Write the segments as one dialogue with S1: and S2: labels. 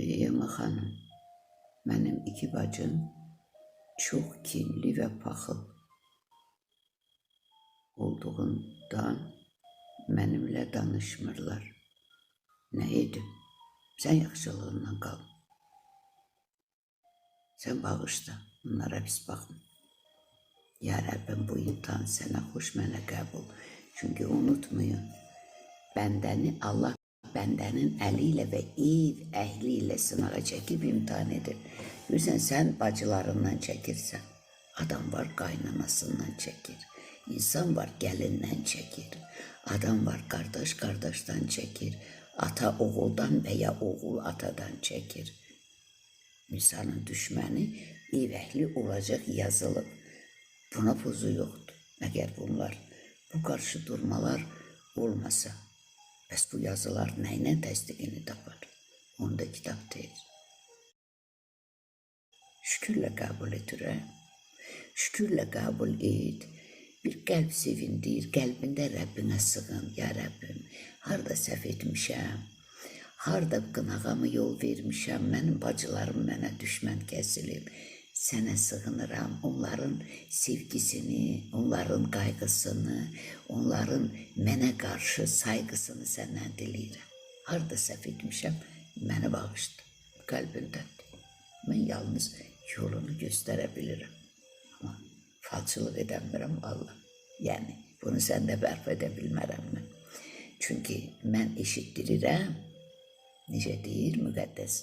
S1: Ema xanım, mənim iki bacım çox kinli və paxıl olduğundan mənimlə danışmırlar. Nə edim? Sən yaxşılığından qal. Sən bağışla, bunlara pis baxma. Ya Rəbbim, bu imtahan sənə xoş, mənə qəbul. Çünki unutmayın, bəndəni Allah bəndənin əli ilə və ev əhli ilə sınağa çəkib imtahan edir. Görürsən, sən bacılarından çəkirsən. Adam var qaynanasından çəkir. İnsan var gəlindən çəkir. Adam var qardaş qardaşdan çəkir. Ata oğuldan və ya oğul atadan çəkir. İnsanın düşməni ev əhli olacaq yazılıb. Buna pozu yoxdur. Məgər bunlar, bu qarşı durmalar olmasa, bəs bu yazılar nə ilə təsdiqini tapar? Onu da kitab deyir. Şükürlə qəbul et ürəyim. Şükürlə qəbul et. Bir qəlb sevindir, qəlbində Rəbbinə sığın, ya Rəbbim. Harda səhv etmişəm, harda qınağama yol vermişəm, mənim bacılarım mənə düşmən kəsilib. Sənə sığınıram, onların sevgisini, onların qayğısını, onların mənə qarşı sayğısını səndən diləyirəm. Harda səhv etmişəm, məni bağışla. Qəlbimdəndir. Mən yalnız yolunu göstərə bilirəm. Amma falçılıq edəmirəm vallah. Yəni bunu səndə bərpa edə bilmərəm mən. Çünki mən eşitdirirəm. Necə deyir müqəddəs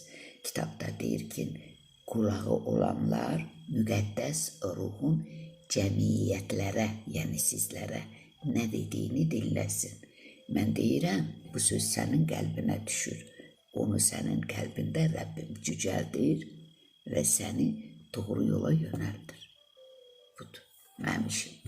S1: kitabda deyir ki, qulağı olanlar müqəddəs ruhun cəmiyyətlərə, yəni sizlərə nə dediyini dinləsin. Mən deyirəm, bu söz sənin qəlbinə düşür. Onu sənin qəlbində Rəbbim cücəldir və səni doğru yola yönəldir. Budur mənim işim.